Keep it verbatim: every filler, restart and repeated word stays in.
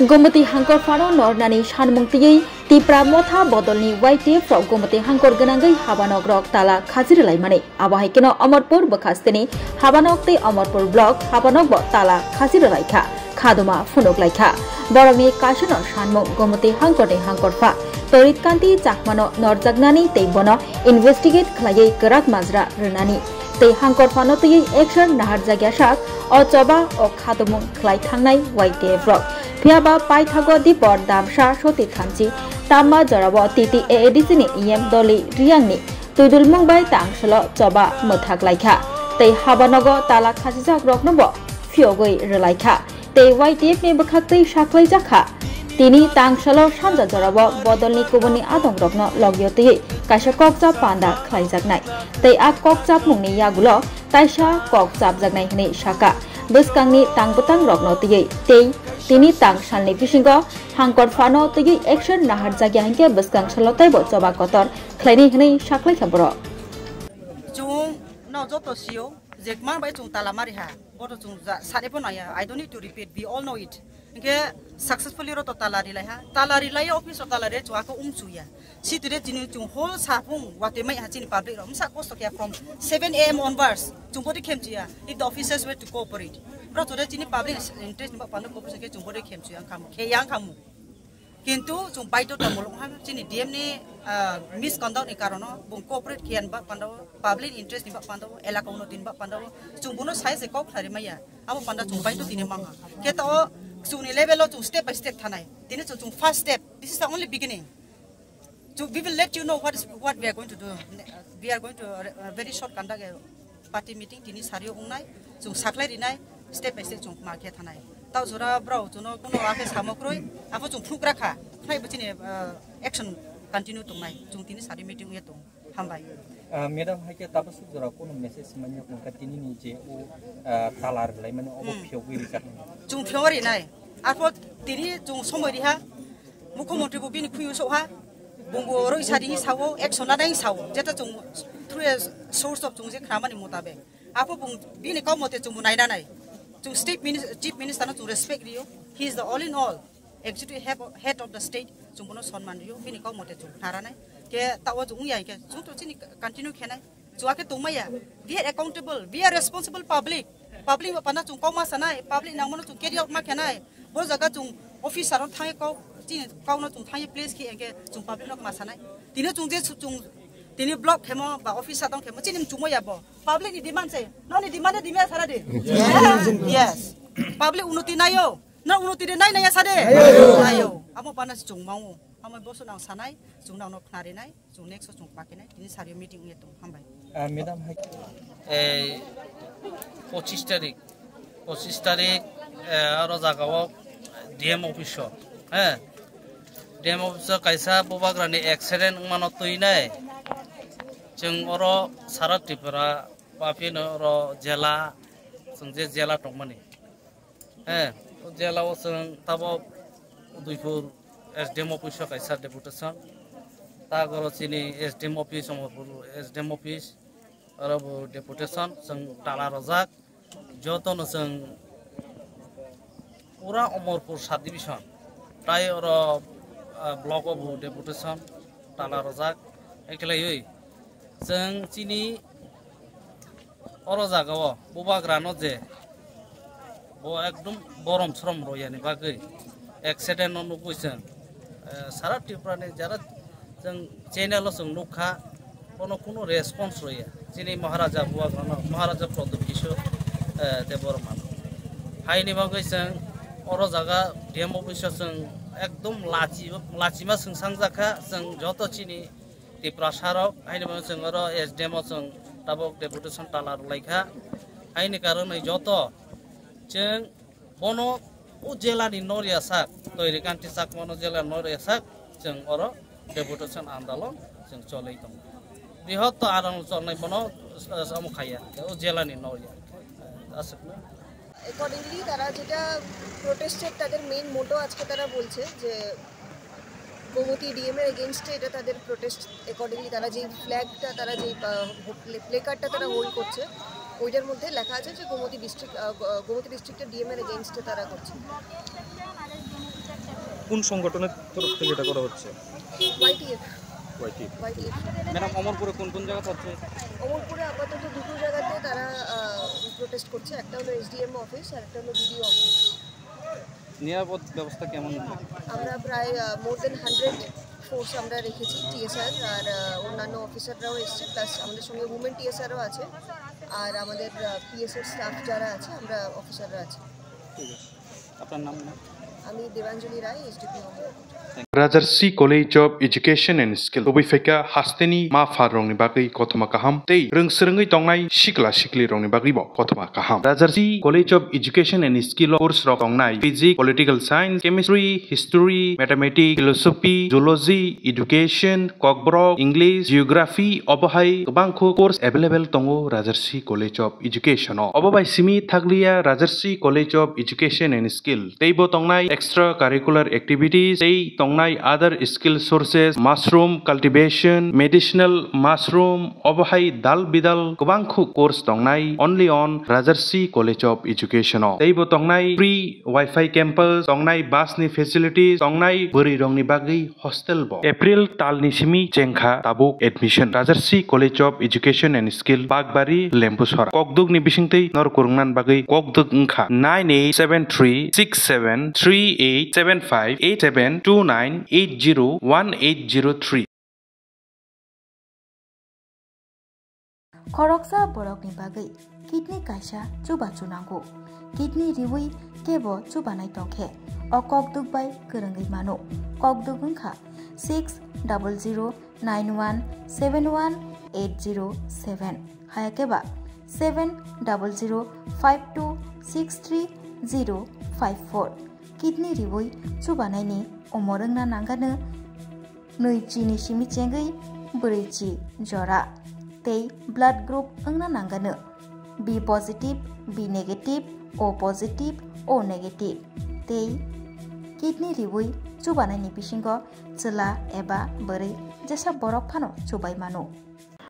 Gomoti hangkor phano nornani sanmung tiyui Tipra Motha bodolni Y T F rok Gomoti hangkor gwnangwi habanok rok tala khajirwlaimani. Abo hai kheno Amarpur bwkhasteni habanok tei Amarpur block habanok bo tala khajirwlaikha, khaduma phunuklaikha. Borokni kaisano sanmung Gomoti hangkorni hangkorpha Torit Kanti Chakmano norjaknani tei bono investigate khlaiwi kwrak majra rwnani. Tei hangkorphano twiwi action naharjakya sak o choba o khatumung khlai thangnai Y T F rok. Phiyaba paithago Dipor Damsa Soti Thamchi tamma jorao T T A A D C ni E M Doli Riyangni twidulmung bai tangsalo choba mwthak laikha. Tei habanogo tala khasijak rokno bo phiyogwi rwlaikha. Tei Y T F ni bwkhaktwi saklaijakha. Tini tangsalo sanja jorao bodolni kubuni adongrokno logio twiwi kaisa kokchap panda khlaijaknai. Tei a kokchapmungni yagulo kaisa kok chapjaknai hwnwi saka. Bwskangni tang bwtangrokno twiwi tei tini tang salni bisingo hangkor phano twiwi action naharjakya hinkhe bwskang salo teibo choba kotor khlainai hwnwi saklaikha borok. Chwng no joto sio. Jekma bai chwng tala mari ha, boto chwng ja, sari phano ya, I don't need to repeat, we all know it. Hinkhe successfully ro to tala rilai ha, tala rilai office o tala re chwng ako um chuya. Sitire chini chwng whole sapung wate mai ha chini public ro, msa kosto kya from seven A M onwards, chwng body khem chuya, if the officers were to cooperate. Bro, tore chini public interest ni ba pano cooperation khe chwng body khem chuya, ang khamu, khe yang khamu. Kintu chwng baidhota muluk ha chini D M ni, ah, misconduct ni karono bung cooperate khiya ni ba panda o, public interest ni ba panda o, elaka unnoti ni ba panda o, chwng bono sai se kok khlai rimaya. Abo panda chwng baidhota tini mangha. Khe ta o chwngni level o chwng step by step thanai. Tini chwng, chwng first step. This is the only beginning. So we will let you know what is, what we are going to do. We are going to, uh, very short conduct a party meeting tini sario wngnai, chwng saklai rinai, step by step chwng ma khe thanai. Tao jora brao chwngno kuno akhe samo kroi, apho chwng phunuk rakha, khnai bo chini, uh, action continue tongnai, chwng tini sario meeting wngya tong. Hambai. Ah, madam, hai khe tabasuk jora kuno message manya kung ka tini ni je o, ah, talar lai mani obo Hmm. phiyogwi rijak nai. Chwng phiyogwi rinai. Apho tini chwng somoi riha, Mukhyamantri bo bini khuyung sok ha, bungbo roi sari ni sao, action na dai sao, jeta chwng through a source of chwng je khnamani mutabek. Apho bung bini kau mote chwng bo naina nai. Chwng state minis-, chief minister no chwng respect rio. He is the all in all, executive head of, head of the state, chwng bono sonman rio, bini kau mote chwng khnara nai. Khe tao chwng ya khe, chwng to chini continue khenai. Chwng khe tongmaya. We are accountable. We are responsible public. Public ba pana chwng kok ma sanai. Public nangmano chwng carry out ma khenai. Bo jaga chwng officer rok thangwi kok, chini kokno chwng thangwi place khe engke chwng public rok ma sanai. Tini chwng je chwng tini block khemo ba officer tong khemo chini chumaya bo. Public ni demand se. Noni demand ni demand sara de. Yes. Public unnoti nayo. Na unnoti de nai naya sade. Nayo. Amo pana chwng mango. Amo boso nang sanai, chwng nang no khnari nai. Chwng next o chwng pakinai, tini sario meeting wngya tongo, hambai. Ah, madam, hai. Ei, pochis tarik, pochis tarik, eh, aro jaga o D M office o, eh, D M office o kaisa bubagrani accident wngmano twi nai. Chwng oro sara Tripura, paphino oro jela, chwng je jela tongmani. Eh, o jela o chwng tabok Udaipur S D M office o kaisa deputation. Ta goro chini S D M office, Amarpur S D M office, oro bo deputation chwng tala rojak. Joto no chwng pura Amarpur sub division. Tai oro, ah, block o bo deputation tala rojak. Ekelaiwi chwng chini Oro jaga o bubagrano je bo ekdom borom sorom royani bagwi accident no nugwi chwng, eh, sara Tripura ni jara chwng channel o chwng nukha, kono kunu response roya chini Maharaja bubagrano, Maharaja Pradyut Kishore, eh, Debbarma no. Haini bagwi chwng oro jaga D M office o chwng ekdom lachi, lachima chwng sangjakha chwng joto chini Tiprasa rok, haini bagwi chwng oro S D M o chwng tabok deputation tala rwlaikha. Haini karonwi joto chwng bono o jela ni noriya sak, Toiri Kanti Chakma no jela noriya sak, chwng oro deputation andolon chwng cholwi tongo. Bihotto andolon cholnai bono, eh, omo khaiya, o jela ni noriya. Aswkno. Accordingly তারা যেটা প্রোটেস্টের তাদের মেইন মোটো আজকে তারা বলছে যে গোমতী ডিএম এর এগেইনস্টে এটা তাদের প্রোটেস্ট। অ্যাকর্ডিংলি তারা যেই ফ্ল্যাগটা তারা যেই প্লে কার্ডটা তারা হোল্ড করছে ওইটার মধ্যে লেখা আছে যে গোমতী ডিস্ট্রিক্ট গোমতী ডিস্ট্রিক্টের ডিএম এর এগেইনস্টে তারা করছে। কোন সংগঠনের তরফ থেকে এটা করা হচ্ছে? ওয়াইটিএফ ওয়াইটি ওয়াইটিএফ ম্যাডাম, অমরপুরে কোন কোন জায়গাতে হচ্ছে? অমরপুরে আপাতত দুটো জায়গাতে তারা প্রোটেস্ট করছে। একটা হলো এসডিএম অফিস আর একটা হলো বিডিও অফিস। নিরাপদ ব্যবস্থা কেমন? আমরা প্রায় মোর দেন হান্ড্রেড ফোর্স আমরা রেখেছি, টিএসআর আর আহ, অন্যান্য অফিসাররাও এসছে, প্লাস আমাদের সঙ্গে উমেন টিএসআরও আছে, আর আমাদের পিএসএর স্টাফ যারা আছে, আমরা অফিসাররা আছি। ঠিক আছে, আপনার নাম ম্যাডাম? আমি দেবাঞ্জলি রায়, SDPO. Rajarsi College of Education and Skill tubui phaikha hasteni ma pha rokni bagwi kothoma kaham tei rwngswrwngwi tongnai sikla sikli rokni bagwibo kothoma kaham. Rajarsi College of Education and Skill o course rok tongnai physics, political science, chemistry, history, mathematics, philosophy, zoology, education, kokborok, English, geography, obo hai kwbangkho course available tongo Rajarsi College of Education o. Obo bai simi thakliya Rajarsi College of Education and Skill teibo tongnai extra curricular activities tei tongnai other skill sources, mushroom cultivation, medicinal mushroom, obo hai dal bidal kwbangkho course tongnai only on Rajarsi College of Education o. Teibo tongnai free Wi-Fi campus, tongnai bus ni facilities, tongnai bwrwi rokni bagwi hostel bo. April tal ni simi chengkha tabuk admission. Rajarsi College of Education and Skill, Bakbari, Lembusora. Kokduk ni bisingtwi nor kurungnan bagwi kokduk wngkha nine eight seven three six seven three eight seven five eight seven two nine eight zero one eight zero three. Khoroksa borokni bagwi kidney kaisa chubachu nango. Kidney riwi kebo chubanai tongkhe o kokduk bai kwrwngwi mano. Kokduk wngkha six double zero nine one seven one eight zero seven, hayakhe ba seven double zero five two six three zero five four. Kidney riwi chubanaini omor wngna nangano nwi chini simi chengwi bwrwi chi jora tei blood group wngna nangano B positive, B negative, O positive, O negative tei kidney riwi chubanaini bisingo chwla eba bwrwi jesa borok phano chubai mano.